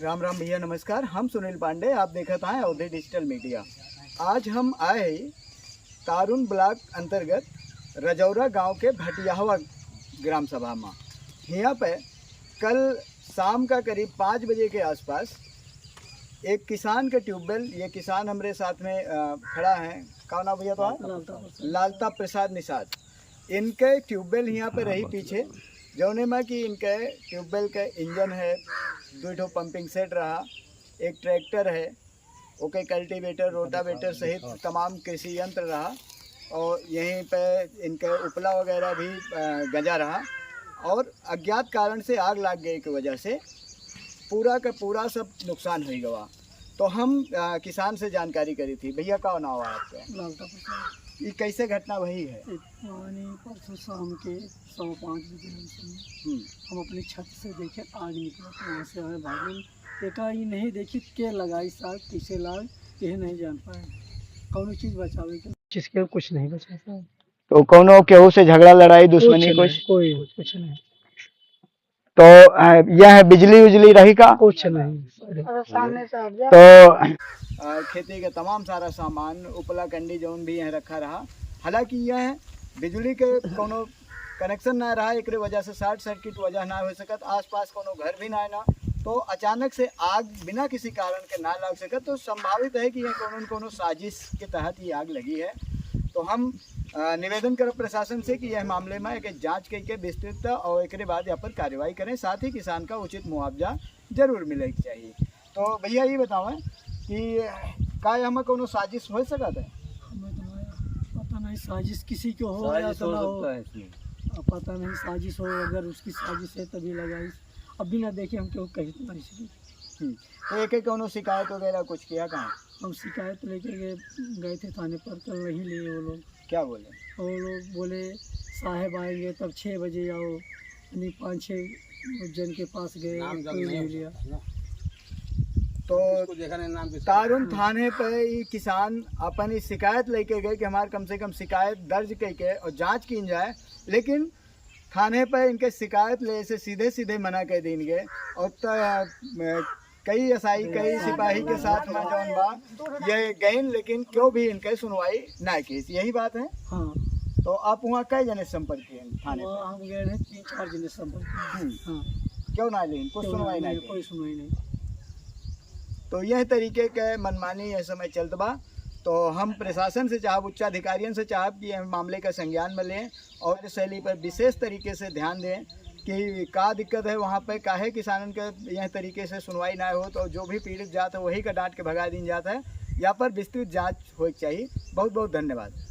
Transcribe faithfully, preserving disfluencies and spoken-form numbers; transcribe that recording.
राम राम भैया, नमस्कार। हम सुनील पांडे, आप देखत हैं अवधी डिजिटल मीडिया। आज हम आए तारुन ब्लॉक अंतर्गत रजौरा गांव के भटियाहवा ग्राम सभा में। हियां पे कल शाम का करीब पाँच बजे के आसपास एक किसान के ट्यूबवेल, ये किसान हमरे साथ में, अ, खड़ा है, का नाम भैया तो है? लालता प्रसाद। लालता प्रसाद निषाद। इनके ट्यूबवेल हियां पे रही पीछे, जौने में कि इनके ट्यूबवेल के इंजन है, दुइ ठो पंपिंग सेट रहा, एक ट्रैक्टर है, ओके कल्टीवेटर, रोटावेटर सहित तमाम कृषि यंत्र रहा और यहीं पे इनके उपला वगैरह भी, अ, गंजा रहा और अज्ञात कारण से आग लाग गए की वजह से पूरा का पूरा सब नुकसान होइ गवा। तो हम, अ, किसान से जानकारी करी थी। भैया, का नाम है आपका? लालता प्रसाद। ये कैसे घटना वही है? एक माने परसों शाम के सवा पाँच बजे हम सुने। हम्म। हम अपनी छत से देखे आग निकला, तो वहाँ से हमें भागन एका ही नहीं देखी के लगाई साग, कैसे लाग, यह नहीं जान पाए। कौनो चीज बचावे के। जिसके कुछ नहीं बचा सर। तो कौनो केहू से झगड़ा, लड़ाई, दुश्मनी कुछ कुछ? नहीं, कोई कुछ नहीं। तो, अ, यह है बिजली उजली रही का? कुछ नहीं। तो, अ, खेती के तमाम सारा सामान, उपला कंडी जौन भी यहाँ रखा रहा, हालांकि यह बिजली के कौनो कनेक्शन ना रहा, एकरे वजह से शॉर्ट सर्किट वजह ना हो सकत, आसपास कोनो घर भी ना है ना, तो अचानक से आग बिना किसी कारण के ना लग सकत, तो संभावित है कि यह कोनो न कोनो साजिश के तहत ये आग लगी है। तो हम, अ, निवेदन करब प्रशासन से कि यह मामले में एक जांच करके विस्तृत और एकरे बाद यहाँ पर कार्रवाई करें, साथ ही किसान का उचित मुआवजा जरूर मिले के चाहिए। तो भैया, ये बताओ कि का एमा कोनो साजिश हो सकत है? हमें तो नहीं, पता नहीं साजिश किसी को हो या साजिश तो हो ना हो। सकता है इसमें। अब पता नहीं साजिश हो, अगर उसकी साजिश है तभी लगाई। अब बिना देखे हम केहू कही तो नहीं सकी। हम्म, तो एक एक कोनो शिकायत वगैरह कुछ किया कहाँ? हम शिकायत लेके गए, गए थे थाने पर, कल नहीं लिए वो लोग। क्या बोले? वो लोग बोले साहब आएंगे तब छः बजे आओ, यानी पाँच छः जन के पास गए, नाम जब कोई नहीं नहीं लिया। तो इसको देखा नहीं, नाम किसका? तारुन थाने पे ई किसान अपन ई शिकायत लेके गए कि हमार कम से कम शिकायत दर्ज करके और जांच की जाए, लेकिन थाने पे इनके शिकायत ले से सीधे सीधे मना कर दीन गए। और त-, अ, कई एसआई, कई सिपाही के साथ में जौन बा, ये गइन, लेकिन क्यों भी इनके सुनवाई ना की। यही बात है। हाँ। तो आप वहाँ कई जने से संपर्क किए थाने वहाँ पे? हम गए रहे तीन चार जने से संपर्क किए। हम्म। हाँ। क्यों ना लेन? कुछ क्यों ना सुनवाई ना लेन? की। कोई सुनवाई नहीं। तो यह तरीके के मनमानी यह समय चलत बा। तो हम प्रशासन से चाहब, उच्चाधिकारियन से चाहब कि यह मामले का संज्ञान में लें और शैली पर विशेष तरीके से ध्यान दें कि का दिक्कत है वहाँ पे, काहे किसानन के यह तरीके से सुनवाई ना हो, तो जो भी पीड़ित जात है वही का डांट के भगा दीन जात है। यहाँ पर विस्तृत जांच होए के चाहिए। बहुत बहुत धन्यवाद।